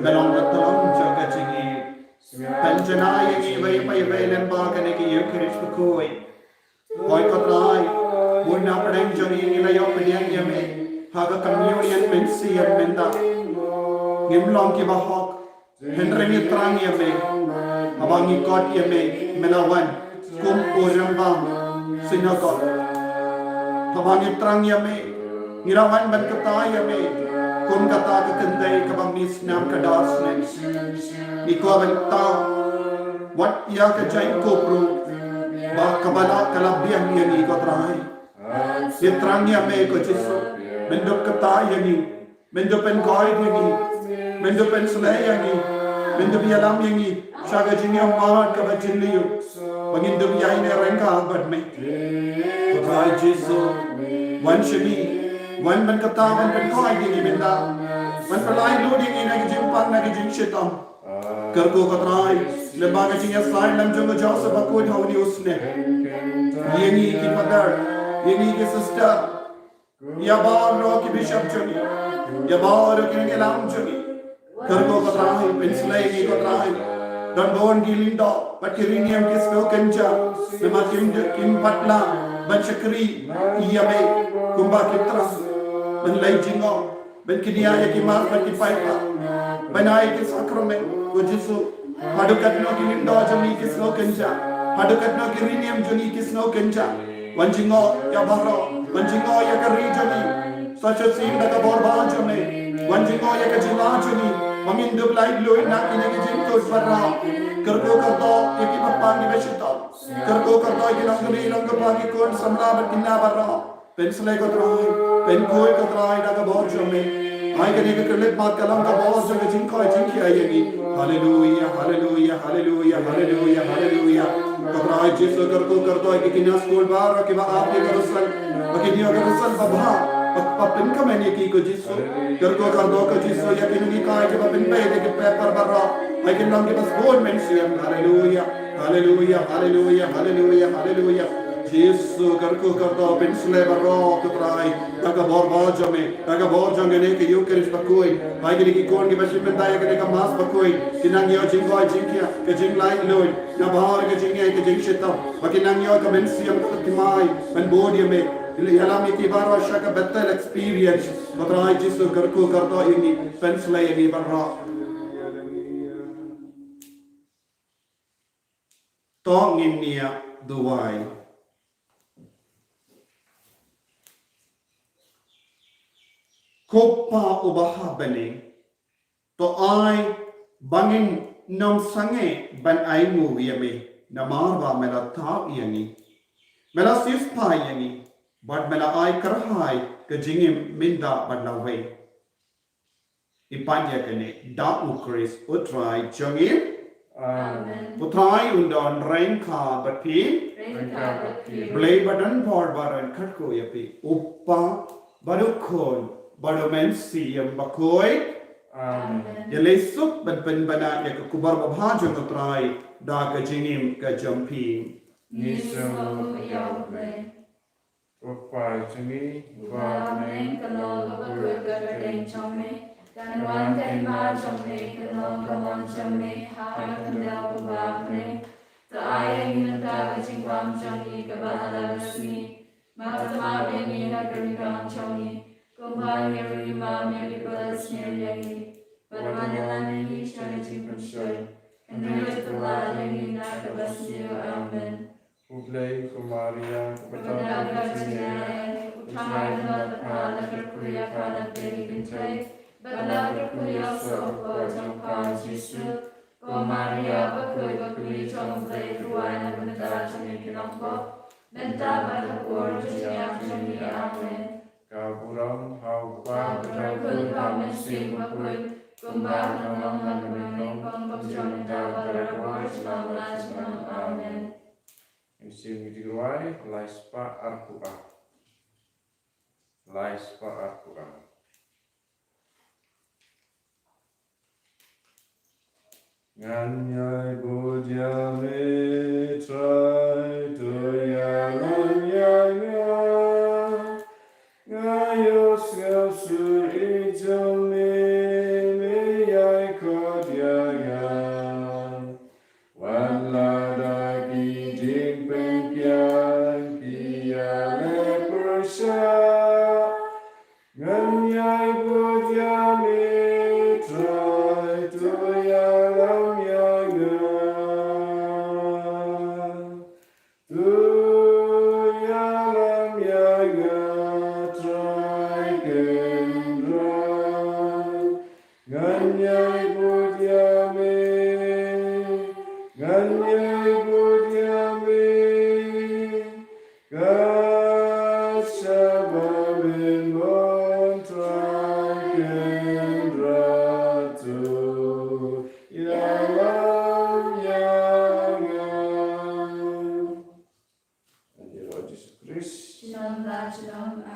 Me long ka tlang jong ka jingim. Pynjanai ïa ngi iwei pa iwei lyngba kane ka Eukharist bakhuid. Hooid ko Trai, bun na pdeng jong ngi ngi la ïoh pdiang ïa me ha ka communion mynsiem mynta. Ngim long kiba hok, hynrei ngi thrang ïa me. Haba ngi khot ïa me, me la wan kum u rangbah synagog. Haba ngi thrang ïa me, ngi la wan ban kyrteng ïa me kum kata ka kynthei kaba mih snam ka dar snem. Ngi kwah ban kyrteng wat ïa ka jingkob ruh, ba kaba la ka la biang ïa ngi ko Trai. Ngi thrang ïa me ko Jisu, men dup kyrteng ïa ngi, men dup pynkoit ïa ngi, men dup pynsleh ïa ngi, men dup ïalam ïa ngi sha ka jingïamad kaba jylliew, ba ngin dup ïaineh ryngkat bad me. Ko Trai Jisu, wan sha ngi, wan ban kyrteng, wan pynkoit ïa ngi mynta, wan pynlait lut ïa ngi na ka jingpang, na ka jingshitom. Kyrkhu ko Trai, lyngba ka jingïasaid lang jong u Joseph Bakhuid ha une u snem, ïa ngi ki father, ïa ngi ki sister, ïa baroh ki bishop jong ngi, ïa baroh ki nongïalam jong ngi. Kyrkhu ko Trai, pynsleh ïa ngi ko Trai. Don bun ki lyngdoh bad ki riewniam ki sngew kynja, namar kim, kim pat lah ban shakri ïa me kumba ki thrang, ban leit jngoh, ban kñia ïa ki mass bad ki paidbah, ban ai ki sakramen. Ko Jisu, haduh katno ki lyngdoh jong ngi ki sngew kynja, haduh katno ki riewniam jong ngi ki sngew kynja. Wan jngoh ïa baroh, wan jngoh ïa ka ri jong ngi. Sa shisien da ka bor ba jong me, wan jngoh ïa ka jylla jong ngi, ba ngin dup lait luid na kine ki jingkut baroh. Kyrkhu kyrdoh ïa ki bapang ki bashitom. Kyrkhu kyrdoh ïa ki nongkynrih nongkpa, ki khun samla bad kine baroh. Pynsleh ko Trai, pynkhuid ko Trai da ka bor jong me. Ai kane ka khyllipmat ka long ka bor jong ka jingkoit jingkhiah ïa ngi. Haleluia, haleluia, haleluia, haleluia, haleluia. Ko Trai Jisu, kyrkhu kyrdoh ïa ki kñia skul baroh kiba ap ïa ka result, ba kin ïoh ka result babha, ba, ba pynkmen ïa ki ko Jisu. Kyrkhu kyrdoh ko Jisu ïa ki nonghikai kiba pynbeit ïa ki paper baroh. Ai kin long kiba sbun mynsiem. Haleluia. Haleluia, haleluia, haleluia, haleluia. Jisu, kyrkhu kyrdoh, pynsleh baroh ko Trai da ka bor ba jong me, da ka bor jong kane ka Eukharist bakhuid. Ba kine ki khun kiba shim bynta ïa kane ka mass bakhuid kin nang ïoh jingkoit jingkhiah, ka jinglait luid na baroh ka jingngeit ka jingshitom. Ba kin nang ïoh ka mynsiem ka thymmai ban bud ïa me. Ïalam ïa ki baroh sha ka Bethel experience. Ko Trai Jisu, kyrkhu kyrdoh ïa ngi, pynsleh ïa ngi baroh. To ngin ïa duwai. Ko Pa uba ha bneng, to ai ba ngin ym sangeh ban ainguh ïa me, namar ba me la thaw ïa ngi, me la siewspah ïa ngi, bad me la ai kyrhai ka jingim mynta bad lawei. Ngi pan ïa kane da u Khrist u Trai jong ngi. Amen. U Trai un don ryngkat bad phi. Ryngkat bad phi. Blei ba don bor baroh un kyrkhu ïa phi. U Pa bad u Khun bad u Mynsiem Bakhuid. Amen. Ïaleh suk ban pynbna ïa ka khubor babha jong u Trai da ka jingim ka jong phi. Ngi sngewnguh ïa u Blei. Ko Pa jong ngi uba ha bneng, ka long ka bakhuid ka kyrteng jong me. Kan wan ka hima jong me, kan long ka mon jong me ha ka khyndew kumba ha bneng. To ai ïa ngi mynta ka jingbam jong ngi kaba ha la ka sngi. Map ïa ngi ha ka ryngkang jong ngi, kumba ngi ruh ngi map ïa kiba la sniew ïa ngi. Bad wat ïalam ngi sha ka jingpynshoi, hynrei to kylla ïa ngi na kaba sniew. Amen. U Blei, ko Maria, kaba dap ka jingïaid, U Trai u don bad pha, la kyrkhu ïa pha na pdeng ki kynthei, bad la kyrkhu ïa u soh u kpoh jong pha u Jisu. Ko Maria bakhuid bakri jong U Blei, duwai na ka bynta jong ngi ki nongpop, mynta bad ha ka por jong ka kmie. Amen. Ka burom ha U Kpa bad ha U Khun bad ha U Mynsiem Bakhuid, kumba ha ka long, ha kaba nyngkong, kumjuh mynta bad barabor, junom la junom. Amen. Ngin siem ïa ki rwai lai spah arphew ar. Lai spah arphew ar. Ngan ïai bud ïa me Trai, to ïalam ïa nga. Nga ïohsngew suki jong me, me ïai khot ïa nga. Wat lada ki jingpynkhiah ki ïaleh pyrshah, ngan ïai bud ïa me Trai, to ïalam ïa nga. To ïalam ïa nga Trai Kynrad. Ngan ïai bud ïa me, ngan ïai bud ïa me. Kat shaba men mon Trai Kynrad, to ïalam ïa nga. Ïa Lord Jisu Khrist. Junom la junom.